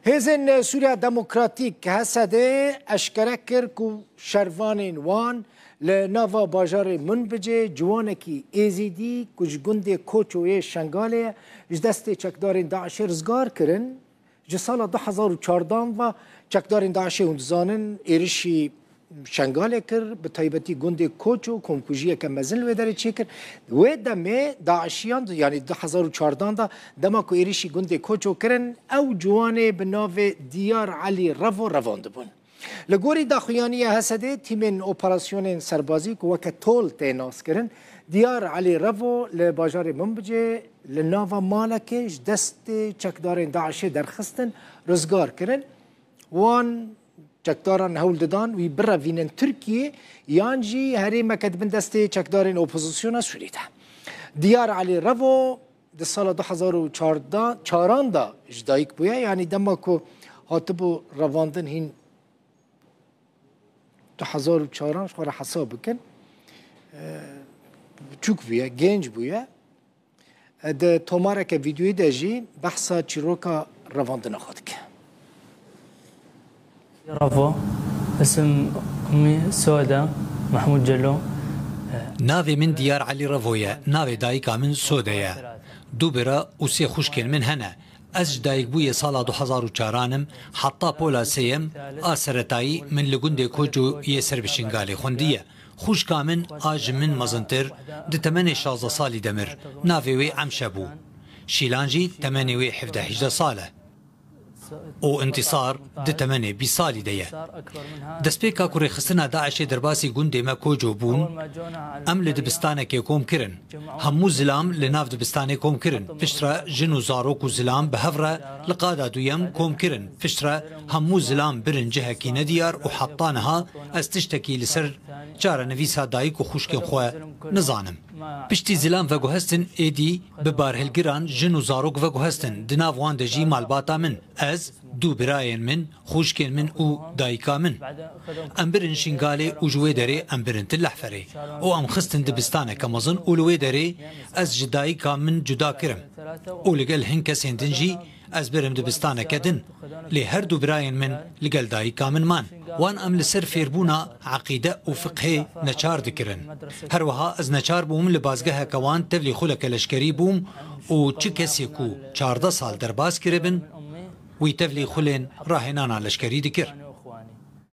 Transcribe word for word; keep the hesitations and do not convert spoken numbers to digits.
Hêzên Sûriya Demokratîk, H S D, eşkere kir ku şervanên wan li nava bajarê Minbicê ciwanekî Êzîdî ku ji gundê Koço yê Şengalê ye, ji destê çekdarên DAIŞê rizgar kirin. Ji sala du hezar û çardan ve çekdarên DAIŞê, hûn dizanin, êrişî Şengalê kir, bi taybetî gundê Koço komkujiyeke mezin li wê derê çêkir. Wê demê DAIŞiyan, yanî du hezar û çardan de, dema ku êrişî gundê Koço kirin, ew ciwanê bi navê Diyar Elî Revo revandibûn. Li gorî daxuyaniya H S D, tîmên operasyonên serbazî ku weke tol tê naskirin, Diyar Elî Revo li bajarê Minbicê li nava malekê ji destê çekdarên DAIŞê derxistin, rizgar kirin. Wan çekdaran hewl didan wî birevînin Tirkiyê, yan jî herêmeke di bin destê çekdarên opozisyona Sûrî de. Diyar Elî Revo di sala du hezar û çardeh, çaran de ji dayik bûye, yanî dema ku hatibû revandin hîn du hezar û çaran, ji xwe re hesab bikin. Eee, biçûk bûye, genc bûye. Di tomareke vîdyoyî de jî behsa çîroka revandina xwe dike. Revo, isim Umî Soda, Mehmûd Celo. Navê min Diyar Elî Revo ye, navê dayika min Sode ye. Du bira û sê xwişkên min hene. Ez ji dayikbûyê sala du hezar û çaran im, heta pola sêyem a seretayî min li gundê Koço yê ser bi Şingalê xwindiye. Xwişka min a ji min mezintir di temenê şazdeh salî de mir. Navê wê Emşe bû. Şîlan jî temenê wê hevdeh hejdeh sal e. Û Întîsar di temenê bîst salî de ye. Destpêka ku rêxistina DAIŞê derbasî gundê me Koço bûn, em li dibistanekê kom kirin. Hemû zilam li nav dibistanê kom kirin. Piştre jin û zarok û zilam bi hev re li qada duyem kom kirin. Piştre hemû zilam birin cihekî nediyar û heta niha ez tiştekî li ser çarenivîsa dayik û xwişkên xwe nizanim. Piştî zilam veguhestin, êdî bi barhilgiran jin û zarok veguhestin, di nav wan de jî malbata min, ez, du birayên min, xwişkên min û dayika min. Em birin Şingalê û ji wê derê em birin Til Lehferê. Û em xistin dibistaneke mezin û li wê derê ez ji dayika min cuda kirim. Û li gel hin kesên din jî ez birim dibistaneke din. Lê her du birayên min li gel dayika min man. Wan em li ser fêrbûna eqîde û fiqhê neçar dikirin. Her wiha ez neçar bûm li bazgeheke wan tevlî xuleke leşkerî bûm û çi kesê ku çardeh sal derbas kiribin, wî tevlî xulên rahênana leşkerî dikir.